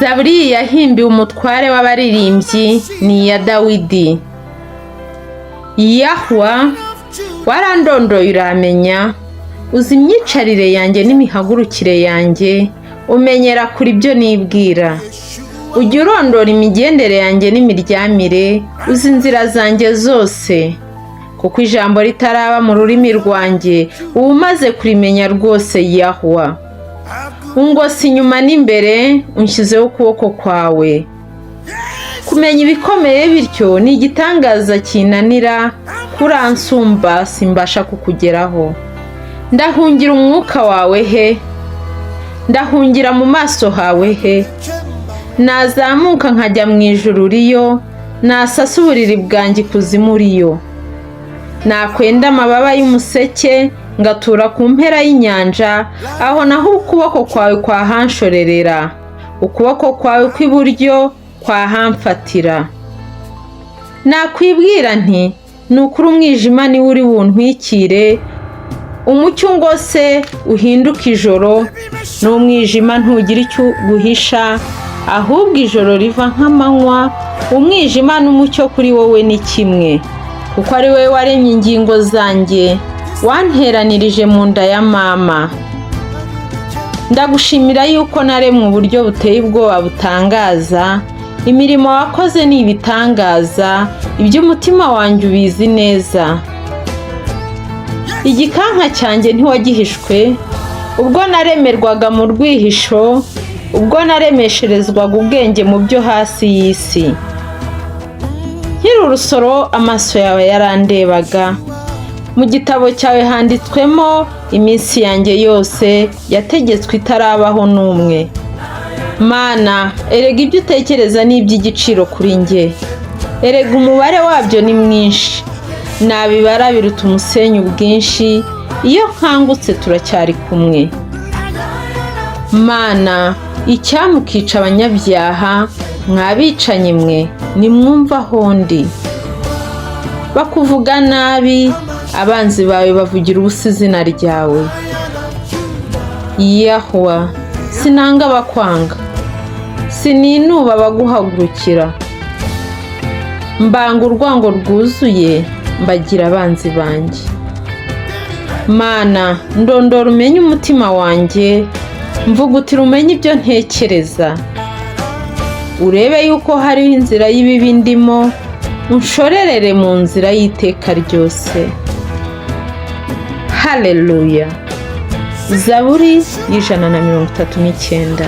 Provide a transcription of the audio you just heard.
Zaburi yahimbiwe umutware w'abaririmbyi, ni iya Dawidi. Yahwa, warandondoye uramenya, uzi imyicarire yanjye n'imihagurukire yanjye, umenyera kure ibyo nibwira. Ujya urondora imigendere yanjye n'imiryamire, uzi inzira zanjye zose. Kuko ijambo ritaraba mu rurimi rwanjye, uba umaze kurimenya rwose, Yahwa. Ungose inyuma n'imbere, unshyizeho ukuboko kwawe. Kumenya ibikomeye bityo ni igitangaza kinanira, kuransumba, simbasha kukugeraho. Ndahungira umwuka wawe he? Ndahungira mu maso hawe he? Nazamuka nkajya mu ijuru, uriyo; nasasa uburiri bwanjye ikuzimu, uriyo. Nakwenda amababa y'umuseke, ngatura ku mpera y'inyanja, aho naho ukuboko kwawe kwahanshorerera, ukuboko kwawe kw'iburyo kwahamfatira. Nakwibwira nti: "Ni ukuri, umwijima niwo uri buntwikire," umucyo ungose uhinduke ijoro. N'umwijima ntugira icyo uguhisha, ahubwo ijoro riva nk'amanywa, umwijima n'umucyo kuri wowe ni kimwe. Kuko ari wowe waremye ingingo zanjye, wanteranirije mu nda ya mama. Ndagushimira yuko naremwe uburyo buteye ubwoba butangaza. Imirimo wakoze ni ibitangaza, iby'umutima wanjye ubizi neza. Igikanka cyanjye ntiwagihishwe ubwo naremerwaga mu rwihisho, ubwo naremesherezwaga ubwenge mu byo hasi y'isi. Nkiri urusoro, amaso yawe yarandebaga. Mu gitabo cyawe handitswemo iminsi yanjye yose yategetswe, itarabaho n'umwe. Mana, erega ibyo utekereza ni iby'igiciro kuri njye! Erega umubare wabyo ni mwinshi, nabibara biruta umusenyi ubwinshi. Iyo nkangutse, turacyari kumwe. Mana, icyampa ukica abanyabyaha! Mwa bicanyi mwe, nimwumva aho ndi. Bakuvuga nabi, abanzi bawe bavugira ubusa izina ryawe. Yahwa, sinanga abakwanga, sininuba abaguhagurukira. Mbanga urwango rwuzuye, mbagira abanzi banjye. Mana, ndondora umenye umutima wanjye, mvugutira umenye ibyo ntekereza. Urebe yuko hariho inzira y'ibibi ndimo, unshorerere mu nzira y'iteka ryose. Haleluya! Zaburi y'139.